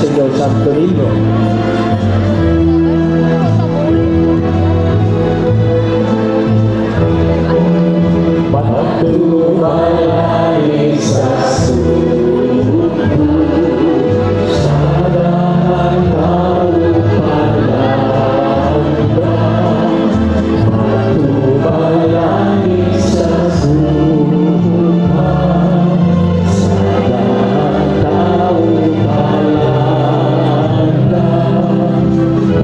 Señor Santo Niño. Patubalani sa suko, sa dahang tao palangga. Patubalani sa gugma, sa dahang tao palangga.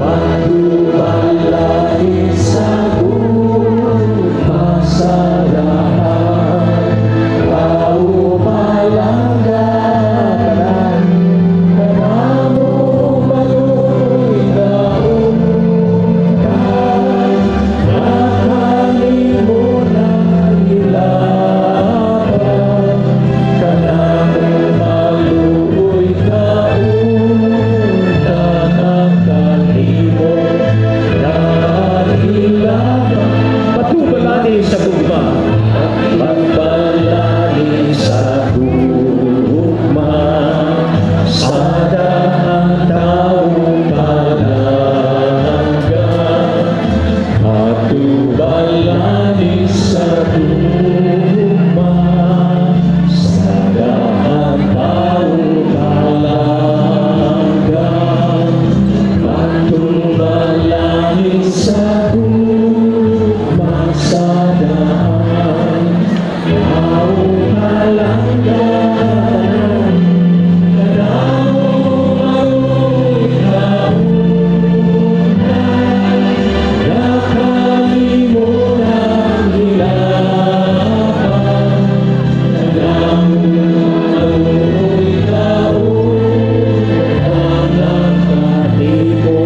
Patubalani sa gugma, sa dahang tao palangga. Kanamo maluoy kauntan, nga kanimo nagilaban. Kanamo maluoy kauntan, nga kanimo nagilaban. Patubalani sa gugma. Patubalani sa gugma, sa dahang tao palangga. Patubalani sa gugma, sa dahang tao palangga. Patubalani sa gugma, sa dahang tao palangga. Kanamo maluoy kauntan, nga kanimo nagilaban. Kanamo maluoy kauntan, nga kanimo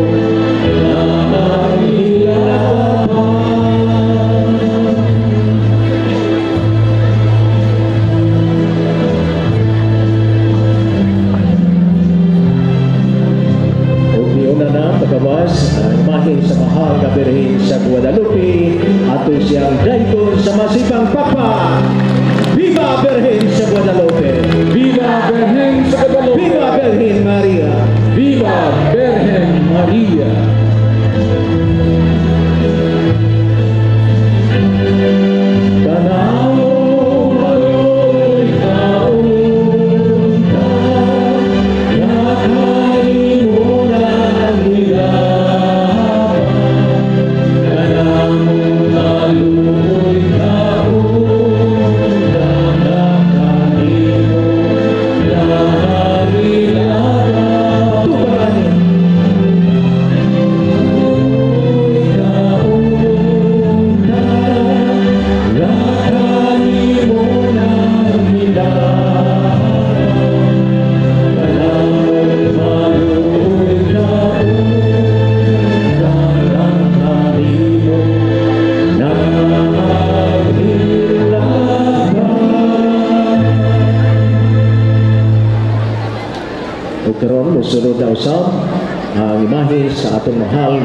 nagilaban. Ug niuna na pagawas ang imahe sa Mahal nga Birhen sa Guadalupe, ato siyang daygon sa masibang pakpak. Viva Birhen sa Guadalupe! Viva Birhen sa Guadalupe! Viva Birhen Maria! Viva Birhen Maria! Kanamo maluoy kauntan, nga kanimo nagilaban. Kanamo maluoy kauntan, nga kanimo nagilaban. Patubalani. Maluoy kauntan, nga kanimo nagilaban. Kanamo maluoy kauntan, nga kanimo nagilaban. Ug karon mosunod na usab ang imahe sa atong mahal na